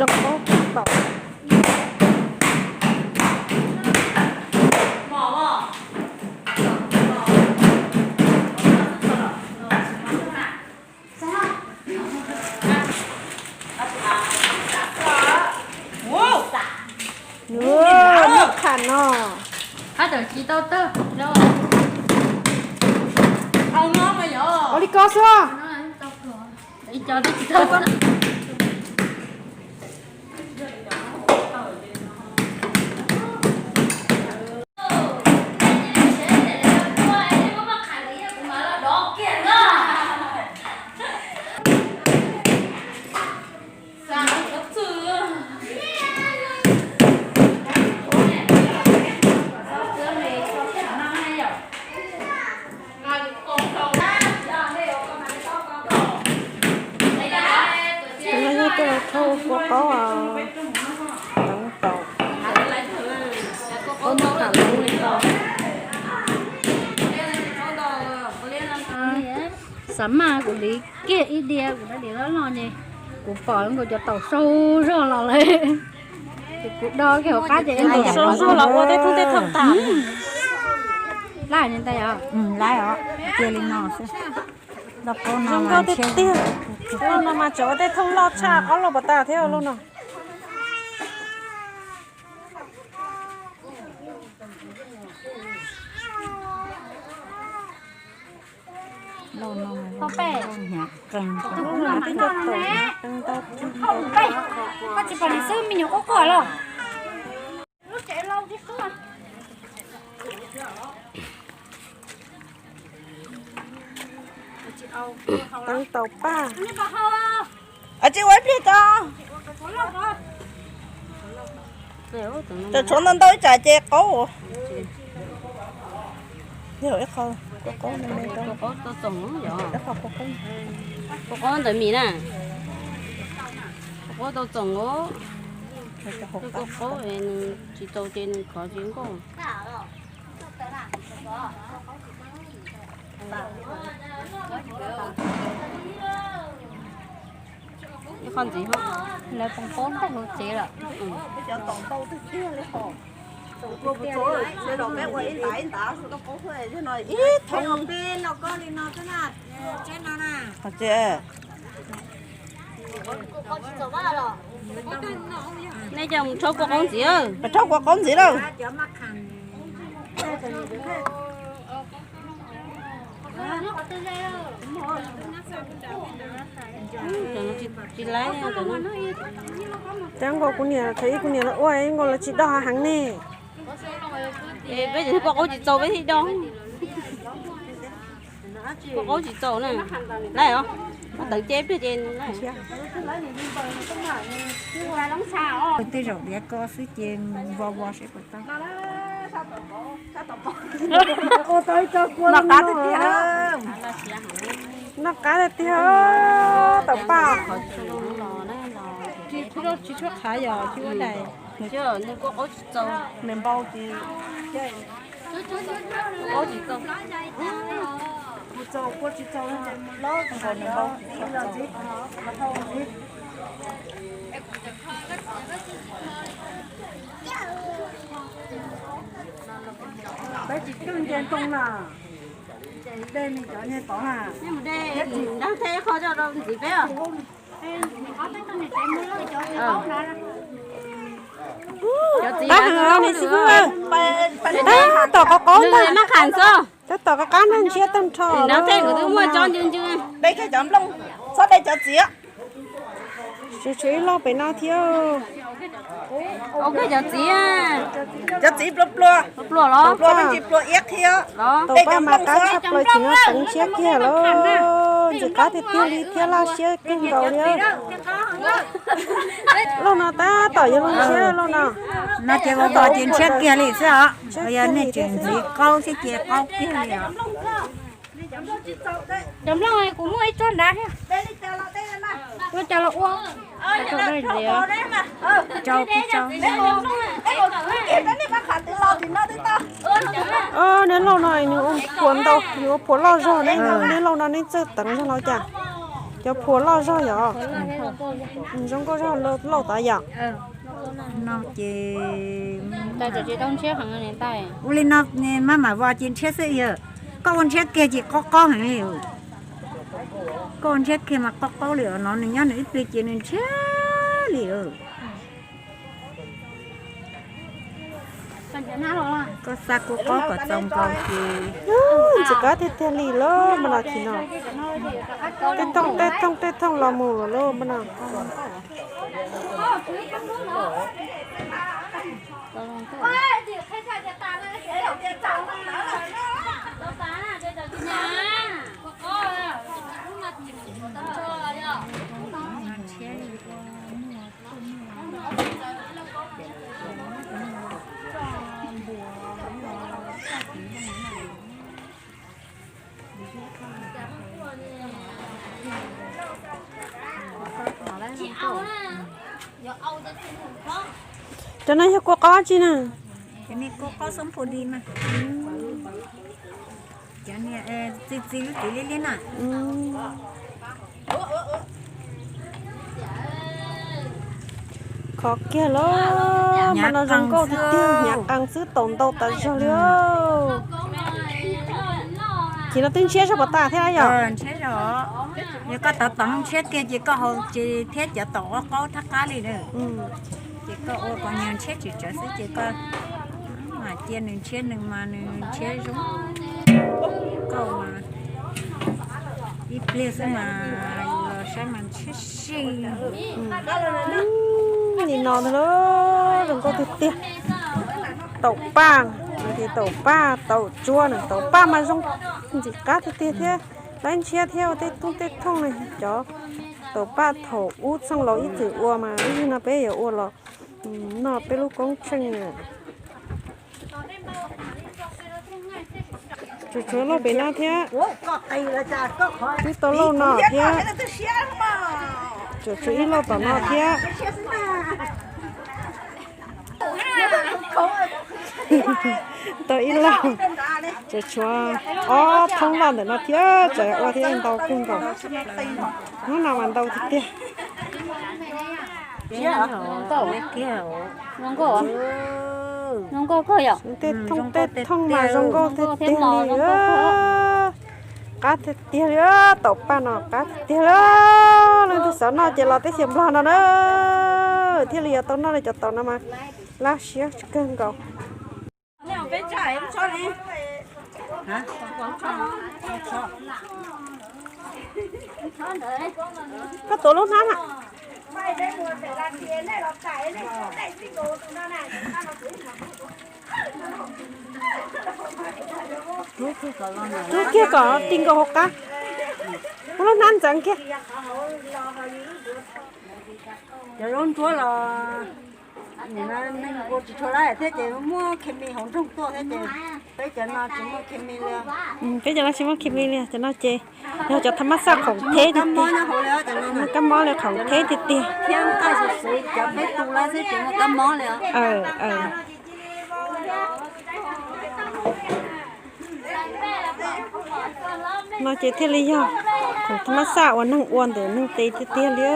Rau qaub tom. Nws noj kham no. Ua li ko xwb. Tus no yog tuaj los thauj kua qaub, teev taum, qaub noj kham no li ko. Xav mas kuv liv kiag ib diav kuv rab diav loj loj ces kuv pom nkaus cov taum sau zog los lawm. Ces kuv do kiag hauv qab ces taum sau zog los ua tej thooj tej thooj tas. Lab ne ntag os. Lab os, cia li no xwb. Zoo nkauj tiag tiag. Lub no mas tseem ua tej thooj loj tshaj qaub loj puas tas thiab lub no. Koj tsis pom nws xwb me nyuam quaj quaj los. Teev taum paj. Tsis ua ib pliag tso. Tseem tshuav ntau ntau ib tsam ces qaub. Yog ib qho, qaub me me, ib qho qaub, qaub ntawm mis na. Qaub tau txoom os. Qaub, nws tsis txaus ces nws khov tsis nkauj. Ib qho ntxiv, lawv pom qaub tag hauv tsev lawm. Nej coj mus rhaub kua qaub ntxiv, rhaub kua qaub ntxiv lawm. Tsis laib. Cab nkaus kuv niam, thaum ub kuv niam los ua nkaus los tsis do heev ne. Peb cov kua qaub tsis txaus peb thiaj do. Kua qaub tsis txaus na. Laib os, muab teev ceb pliag ces. Tej zaum diav ko xwb ces vov vov seb puas tau. Noj qab tiag tiag, noj qab tiag tiag, taum paj. Tsis tshuab qhav yog tsis ua dais. Nws npau ces, npau ces, kuv txaus kua tsis txaus, nws npau ces txaus. Peb tsis coj nce ntoo na, de me cov nce tod na. Nrog thiab ib qho coj rau ntxiv peb os. Cov txiv, tab tom qab qab ntag, tab tom qab qab ntag ntshiab tag nrho. Nrog thiab kuv twb muaj tsob ncw ncw. De kiag cov nplooj, txhob de cov txiv. Tshuav ib loj pem no thiab. Ua kiag cov txiv, cov txiv pluas pluas, pluas los pluas, tsis pluas iab qhi. Taum paj mas qab tshaj plaws, tsis no teev ntshiab kiag lawm. Ntxim qab tiag tiag li thiab laj siab kawg nkaus li. Lauj no tab tom yuav luag ntshiab lauj no. No ces ua kom ces ntshiab kiag li xwb os. Yog nej tseem ntxiv qaub xwb ces qaub kiag li os. Cov nplooj kuv muaj ib tsob nrad thiab. Ua cas los ua. Neb lauj no nws ua phuam ntau, nws ua phuam loj zog, neb lauj no neb txawj teev zog los cas. Cov phuam loj zog yom. Zoo nkauj zog lauj tas yom. No ces ua li no, maj mam vos ces ntshiab xwb yog. Koj ua ntshiab kiag ces qaub qaub heev li. Koj ua ntshiab kiag mas qaub qaub li os, no nws nyob nws ib pliag ces nws ntshiab li. Koj xa kua qaub kom txaus nkaus ces ntxim qab tiag tiag li lawm mas no. Chim no tej thooj tej thooj tej thooj los mus lawm mas no. Cov no yog kua qaub tsi na? Kua qaub xoob phu di mas. Txi txi lub txiv liab liab na. Khov kiag lawm, mas no zoo nkauj tiag tiag, hnyav qees xwb, taum ntau tas zog li. Ces no twb ntshiab zog puas tas thiab yom? Yog koj tov toov ntshiab kiag ces koj haus ces thiab cov taum qaub qaub thab qab li na. Ces koj ua kom nws ntshiab tsis tsawv xwb ces koj mam cia nws ntshiab, nws mas nws ntshiab zoo. Koj mas ib pliag xwb mas los saib mas ntshiab si. Nim no ntag lauj, zoo nkauj tiag tiag. Taum paj, ces taum paj taum tsuab na, taum paj mas zoo ntxim qab tiag tiag thiab. Laib ntshiab thiab ua tej thooj tej thooj li cov taum paj thaum ub txheej laus ib txwm ua mas ib yig no peb yuav ua los noj peb lub koob tsheej na. Tsuas tshuav lauj pem no thiab. Twb tau lauj no thiab. Tsuas tshuav ib lauj tom no thiab. Tau ib lauj. Tsuas tshuav ob thoob loj ntawm no thiab, tsam ua thiab ntau kawg nkaus. Hnub no mas ntau tiag tiag. Tej thooj tej thooj mas zoo nkauj tiag tiag li. Qab tiag tiag li, taum paj no qab tiag tiag li. Leej twg xav noj ces los teb chaws Nplog no na, thiaj li yuav tau noj li cov taum no mas lab siab kawg nkaus. Koj tuav lub hnab na. Rub kiag kom ti nkaus hauv qab. Muab lub hnab ntxeev kiag. Cov zaub ntsuab los neeg ua tsis tshua lawm thiab ces muab khes mis hauv nroog tuaj thiab ces peb cov no tsis muaj khes mis li. Peb cov no tsis muaj khes mis li, cov no ces yog cov tha mab xaj khoom theb tiag tiag. Muaj kab mob li khoom theb tiag tiag. Thiab nqaij xwb xwb cov peb tu lawm xwb ces muaj kab mob li. No ces thiaj li yog khoom tha mab xaj uas neeg ua ntawm neeg tes tiag tiag li.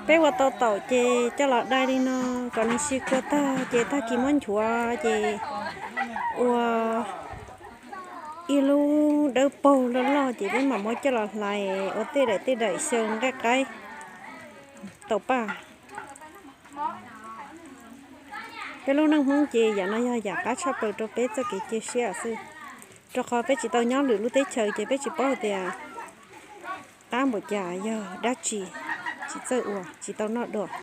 Peb ua tau taum ces coj los dai li no kom nws si kua tag ces tag kis muab nchuav ces ua ib lub dawb paug loj loj ces peb mam muab coj los hlais ua tej daim tej daim xyaw nqaij qaib taum paj. Peb lub neej Hmoob ces yam no yog yam qab tshaj plaws rau peb txoj kev cia siab xwb, rau qhov peb tsis tau nyob lwm lub teb chaws ces peb tsis paub hais tias qab npaum cas yog dab tsi, tsis txawj ua tsis tau noj dua.